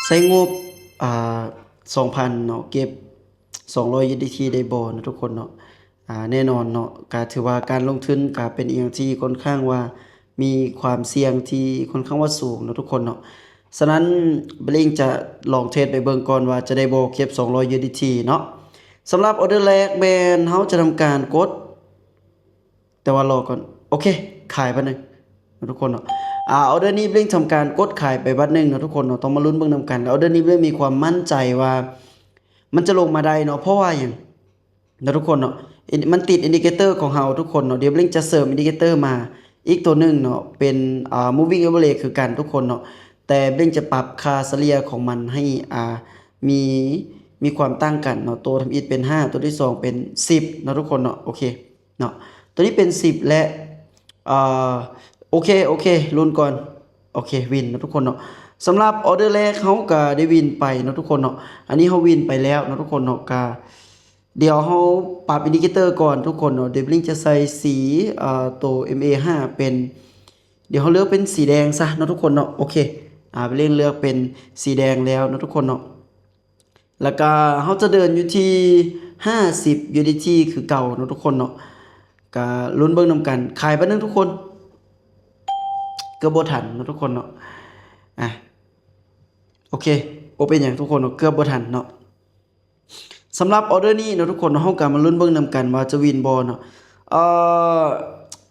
ໃຊ້ງົບ ອ່າ ສອງພັນເນາະ ເກັບສອງຮ້ອຍຢູເອັສດີທີໄດ້ບໍ່ເນາະທຸກຄົນເນາະ. ອ່າ ແນ່ນອນເນາະ ກະຖືວ່າການລົງທຶນກະເປັນອີ່ຫຍັງທີ່ຂ້ອນຂ້າງວ່າມີຄວາມສ່ຽງທີ່ຂ້ອນຂ້າງວ່າສູງເນາະທຸກຄົນເນາະ. ສະນັ້ນ Blink ຈະລອງເທສໄປເບິ່ງກ່ອນວ່າຈະໄດ້ບໍ່ເກັບສອງຮ້ອຍຢູເອັສດີທີເນາະ. ສຳລັບອໍເດີແລກແມ່ນເຮົາຈະທຳການກົດ ແຕ່ວ່າລໍກ່ອນ ໂອເຄ ຂາຍບາດໜຶ່ງເນາະທຸກຄົນເນາະ. ອ່າ ອໍເດີນີ້ Blink ທຳການກົດຂາຍໄປບາດໜຶ່ງເນາະທຸກຄົນເນາະ. ຕ້ອງມາລຸ້ນເບິ່ງນຳກັນ ອໍເດີນີ້ Blink ມີຄວາມໝັ້ນໃຈວ່າມັນຈະລົງມາໄດ້ເນາະ ເພາະວ່າຫຍັງເນາະທຸກຄົນເນາະ ມັນຕິດ indicator ຂອງເຮົາທຸກຄົນເນາະ. ດຽວ Blink ຈະເສີມ indicator ມາອີກໂຕໜຶ່ງເນາະ ເປັນ ອ່າ moving average ຄືກັນທຸກຄົນເນາະ ແຕ່ Blink ຈະປັບຄ່າສະເລ່ຍຂອງມັນໃຫ້ ອ່າ ມີ ມີຄວາມຕ່າງກັນເນາະ. ໂຕທຳອິດເປັນຫ້າ ໂຕທີສອງເປັນສິບເນາະທຸກຄົນເນາະ. ໂອເຄ ເນາະ ໂຕນີ້ເປັນສິບ ແລະ ເອີ ໂອເຄ ໂອເຄ ລຸ້ນກ່ອນ. ໂອເຄ ວິນເນາະທຸກຄົນເນາະ. ສຳລັບອໍເດີແລກເຮົາກະໄດ້ວິນໄປເນາະທຸກຄົນເນາະ. ອັນນີ້ເຮົາວິນໄປແລ້ວເນາະທຸກຄົນເນາະ. ກະດຽວເຮົາປັບ indicator ກ່ອນທຸກຄົນເນາະ. ດຽວ Blink ຈະໃສ່ສີ ເອີ ໂຕ ເອັມ ເອ ຫ້າ ເປັນ ດຽວເຮົາເລືອກເປັນສີແດງຊະເນາະທຸກຄົນເນາະ. ໂອເຄ ອ່າ Blink ເລືອກເປັນສີແດງແລ້ວເນາະທຸກຄົນເນາະ. ແລ້ວກະເຮົາຈະເດີນຢູ່ທີ່ຫ້າສິບ USDT ຄືເກົ່າເນາະທຸກຄົນເນາະ. ກະລຸ້ນເບິ່ງນຳກັນ ຂາຍບາດໜຶ່ງທຸກຄົນ. ເກືອບບໍ່ທັນເນາະທຸກຄົນເນາະ. ອ່ະ ໂອເຄ ບໍ່ເປັນຫຍັງທຸກຄົນເນາະ ເກືອບບໍ່ທັນເນາະ. ສຳລັບອໍເດີນີ້ເນາະທຸກຄົນເນາະ ເຮົາກະມາລຸ້ນເບິ່ງນຳກັນວ່າຈະວິນບໍ່ເນາະ. ເອີ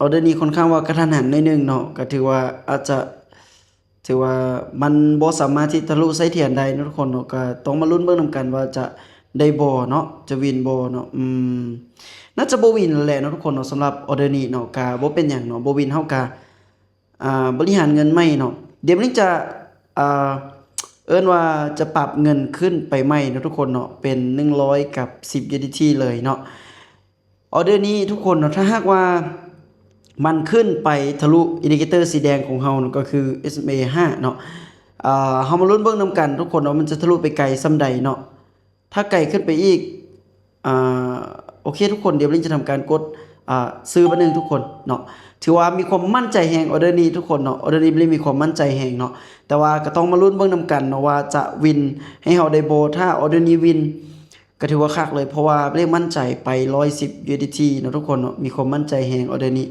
ອໍເດີນີ້ຂ້ອນຂ້າງວ່າກະທັນຫັນໜ້ອຍໜຶ່ງເນາະ ກະຖືວ່າອາດຈະ ຖືວ່າມັນບໍ່ສາມາດທີ່ທະລຸສາຍທຽນໄດ້ເນາະທຸກຄົນເນາະ. ກະຕ້ອງມາລຸ້ນເບິ່ງນຳກັນວ່າຈະໄດ້ບໍ່ເນາະ ຈະວິນບໍ່ເນາະ. ອືມ ໜ້າຈະບໍ່ວິນແຫຼະເນາະທຸກຄົນເນາະ. ສຳລັບອໍເດີນີ້ເນາະ ກະບໍ່ເປັນຫຍັງເນາະ ບໍ່ວິນເຮົາກະ ອ່າ ບໍລິຫານເງິນໃໝ່ເນາະ. ດຽວ Blink ຈະ ອ່າ ເອີ້ນວ່າຈະປັບເງິນຂຶ້ນໄປໃໝ່ເນາະທຸກຄົນເນາະ ເປັນໜຶ່ງຮ້ອຍກັບສິບ USDT ເລີຍເນາະ. ອໍເດີນີ້ທຸກຄົນເນາະ ຖ້າຫາກວ່າມັນຂຶ້ນໄປທະລຸ indicator ສີແດງຂອງເຮົາເນາະ ກໍຄື SMA ຫ້າເນາະ. ອ່າ ເຮົາມາລຸ້ນເບິ່ງນຳກັນທຸກຄົນເນາະ ມັນຈະທະລຸໄປໄກສ່ຳໃດເນາະ. ຖ້າໄກຂຶ້ນໄປອີກ ອ່າ ໂອເຄທຸກຄົນ ດຽວ Blink ຈະທຳການກົດ ອ່າ ຊື້ບາດໜຶ່ງທຸກຄົນເນາະ. ຖືວ່າມີຄວາມໝັ້ນໃຈແຮງ ອໍເດີນີ້ທຸກຄົນເນາະ. ອໍເດີນີ້ Blink ມີຄວາມໝັ້ນໃຈແຮງເນາະ ແຕ່ວ່າກະຕ້ອງມາລຸ້ນເບິ່ງນຳກັນເນາະວ່າຈະວິນໃຫ້ເຮົາໄດ້ບໍ່. ຖ້າອໍເດີນີ້ວິນ ກະຖືວ່າຄັກເລີຍ ເພາະວ່າເລກໝັ້ນໃຈໄປຮ້ອຍສິບ USDT ເນາະທຸກຄົນເນາະ. ມີຄວາມໝັ້ນໃຈແຮງອໍເດີນີ້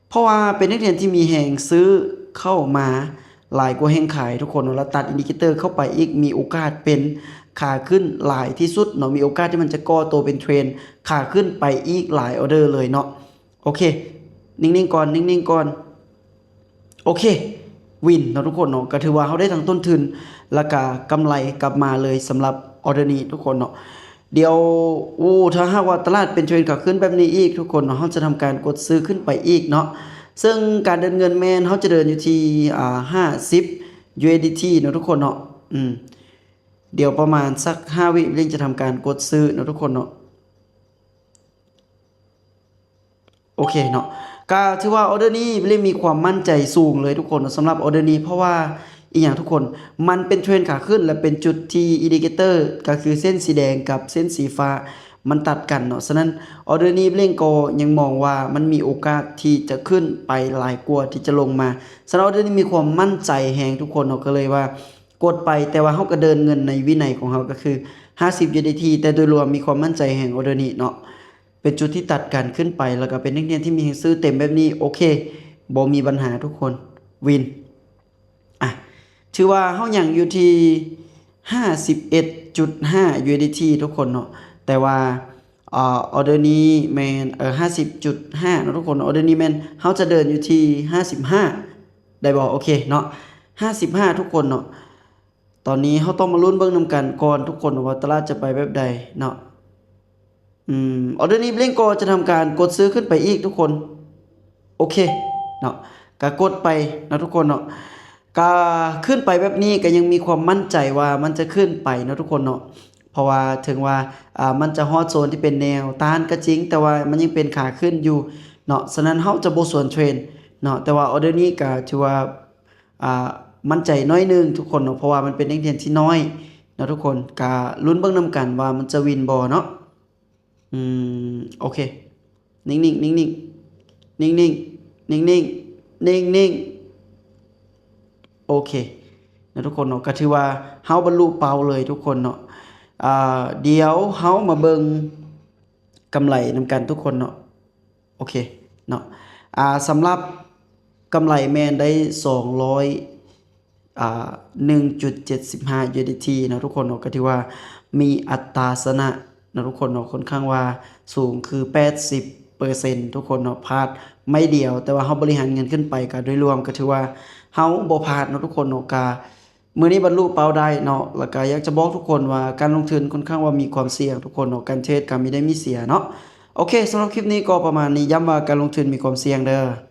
ເພາະວ່າເປັນນັກຮຽນທີ່ມີແຮງຊື້ເຂົ້າມາຫຼາຍກວ່າແຮງຂາຍທຸກຄົນເນາະ. ແລ້ວຕັດ indicator ເຂົ້າໄປອີກ ມີໂອກາດເປັນຂາຂຶ້ນຫຼາຍທີ່ສຸດເນາະ. ມີໂອກາດທີ່ມັນຈະກໍ່ໂຕເປັນເທຣນຂາຂຶ້ນໄປອີກຫຼາຍອໍເດີເລີຍເນາະ. ໂອເຄ ນິ່ງໆກ່ອນ ນິ່ງໆກ່ອນ. ໂອເຄ ວິນເນາະທຸກຄົນເນາະ. ກະຖືວ່າເຮົາໄດ້ທັງຕົ້ນທຶນ ແລ້ວກະກຳໄລກັບມາເລີຍ ສຳລັບອໍເດີນີ້ທຸກຄົນເນາະ. ດຽວ ໂອ້ ຖ້າຫາກວ່າຕະຫຼາດເປັນເທຣນຂາຂຶ້ນແບບນີ້ອີກທຸກຄົນເນາະ ເຮົາຈະທຳການກົດຊື້ຂຶ້ນໄປອີກເນາະ. ເຊິ່ງການເດີນເງິນແມ່ນເຮົາຈະເດີນຢູ່ທີ່ ອ່າ ຫ້າສິບ USDT ເນາະທຸກຄົນເນາະ. ອືມ ດຽວປະມານສັກຫ້າວິ Blink ຈະທຳການກົດຊື້ເນາະທຸກຄົນເນາະ. ໂອເຄເນາະ ກະຖືວ່າອໍເດີນີ້ Blink ມີຄວາມໝັ້ນໃຈສູງເລີຍທຸກຄົນເນາະ ສຳລັບອໍເດີນີ້. ເພາະວ່າອີ່ຫຍັງທຸກຄົນ ມັນເປັນເທຣນຂາຂຶ້ນ ແລະ ເປັນຈຸດທີ່ indicator ກະຄືເສັ້ນສີແດງກັບເສັ້ນສີຟ້າມັນຕັດກັນເນາະ. ສະນັ້ນ ອໍເດີນີ້ Blink ກໍຍັງມອງວ່າມັນມີໂອກາດທີ່ຈະຂຶ້ນໄປຫຼາຍກວ່າທີ່ຈະລົງມາ. ສະນັ້ນ ອໍເດີນີ້ມີຄວາມໝັ້ນໃຈແຮງທຸກຄົນເນາະ ກະເລີຍວ່າ ກົດໄປ ແຕ່ວ່າເຮົາກະເດີນເງິນໃນວິໄນຂອງເຮົາ ກະຄືຫ້າສິບ USDT ແຕ່ໂດຍລວມມີຄວາມໝັ້ນໃຈແຮງອໍເດີນີ້ເນາະ. ເປັນຈຸດທີ່ຕັດກັນຂຶ້ນໄປ ແລ້ວກະເປັນນັກຮຽນທີ່ມີແຮງຊື້ເຕັມແບບນີ້ ໂອເຄ ບໍ່ມີບັນຫາທຸກຄົນ ວິນ. ອ່ະ ຖືວ່າເຮົາຍັງຢູ່ທີ່ຫ້າສິບເອັດຈຸດຫ້າ USDT ທຸກຄົນເນາະ. ແຕ່ວ່າ ອ່າ ອໍເດີນີ້ແມ່ນ ເອີ ຫ້າສິບຈຸດຫ້າເນາະທຸກຄົນ. ອໍເດີນີ້ແມ່ນເຮົາຈະເດີນຢູ່ທີ່ຫ້າສິບຫ້າ ໄດ້ບໍ່? ໂອເຄເນາະ ຫ້າສິບຫ້າທຸກຄົນເນາະ. ຕອນນີ້ເຮົາຕ້ອງມາລຸ້ນເບິ່ງນຳກັນກ່ອນທຸກຄົນວ່າຕະຫຼາດຈະໄປແບບໃດເນາະ. ອືມ ອໍເດີນີ້ Blink ກໍຈະທຳການກົດຊື້ຂຶ້ນໄປອີກທຸກຄົນ. ໂອເຄເນາະ ກະກົດໄປເນາະທຸກຄົນເນາະ. ກະຂຶ້ນໄປແບບນີ້ກະຍັງມີຄວາມໝັ້ນໃຈວ່າມັນຈະຂຶ້ນໄປເນາະທຸກຄົນເນາະ. ເພາະວ່າເຖິງວ່າ ອ່າ ມັນຈະຮອດໂຊນທີ່ເປັນແນວຕ້ານກະຈິງ ແຕ່ວ່າມັນຍັງເປັນຂາຂຶ້ນຢູ່ເນາະ. ສະນັ້ນເຮົາຈະບໍ່ສວນເທຣນເນາະ. ແຕ່ວ່າອໍເດີນີ້ກະຖືວ່າ ອ່າ ໝັ້ນໃຈໜ້ອຍໜຶ່ງທຸກຄົນເນາະ ເພາະວ່າມັນເປັນແຮງທຽນທີ່ນ້ອຍເນາະທຸກຄົນ. ກະລຸ້ນເບິ່ງນຳກັນວ່າມັນຈະວິນບໍ່ເນາະ. ອືມ ໂອເຄ ນິ່ງໆ ນິ່ງໆ ນິ່ງໆ ນິ່ງໆ ນິ່ງໆ ໂອເຄ ນະທຸກຄົນເນາະ ກໍຖືວ່າເຮົາບັນລຸເປົ້າເລີຍທຸກຄົນເນາະ. ອາ ດຽວເຮົາມາເບິ່ງກຳໄລນຳກັນທຸກຄົນເນາະ. ໂອເຄເນາະ ອາ ສຳລັບກຳໄລແມ່ນໄດ້ສອງຮ້ອຍ ອາ ໜຶ່ງຈຸດເຈັດສິບຫ້າ ຢູເອັສດີທີ ເນາະທຸກຄົນເນາະ ກໍຖືວ່າມີອັດຕາຊະນະເນາະທຸກຄົນເນາະ ຂ້ອນຂ້າງວ່າສູງ ຄື ແປດສິບເປີເຊັນ ທຸກຄົນເນາະ ພາດໄມ້ດຽວ ແຕ່ວ່າເຮົາບໍລິຫານເງິນຂຶ້ນໄປ ກໍໂດຍລວມກໍຖືວ່າເຮົາບໍ່ພາດເນາະທຸກຄົນເນາະ. ກໍມື້ນີ້ບັນລຸເປົ້າໄດ້ເນາະ ແລ້ວກໍຢາກຈະບອກທຸກຄົນວ່າການລົງທຶນຂ້ອນຂ້າງວ່າມີຄວາມສ່ຽງທຸກຄົນເນາະ ການເທຣດກໍມີໄດ້ມີເສຍເນາະ. ໂອເຄ ສຳລັບຄລິບນີ້ກໍປະມານນີ້ ຢ້ຳວ່າການລົງທຶນມີຄວາມສ່ຽງເດີ້.